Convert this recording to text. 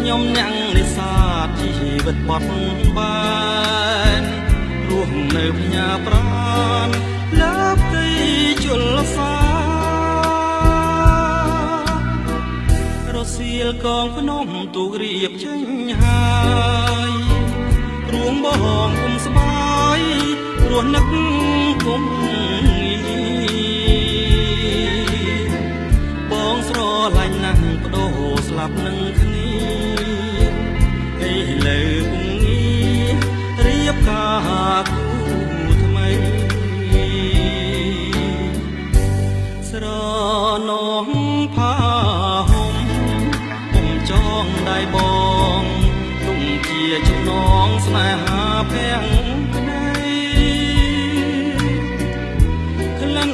ខ្ញុំអ្នកនេសាទជីវិតបត់បែនរស់នៅផ្ញើប្រានលើផ្ទៃជលសារសៀលកងភ្នំទូករៀបចេញហើយ រួងបងគុំស្បាយ ព្រោះនឹកគុំបងស្រឡាញ់ណាស់ បដូរស្លាប់នឹងគ្នា ឥឡូវពុំងាររៀបការគូថ្មី ស្រនងផាហុំពុំចងដៃបង ទុំជាចំណងស្នេហាភាំងក្តី ក្លិន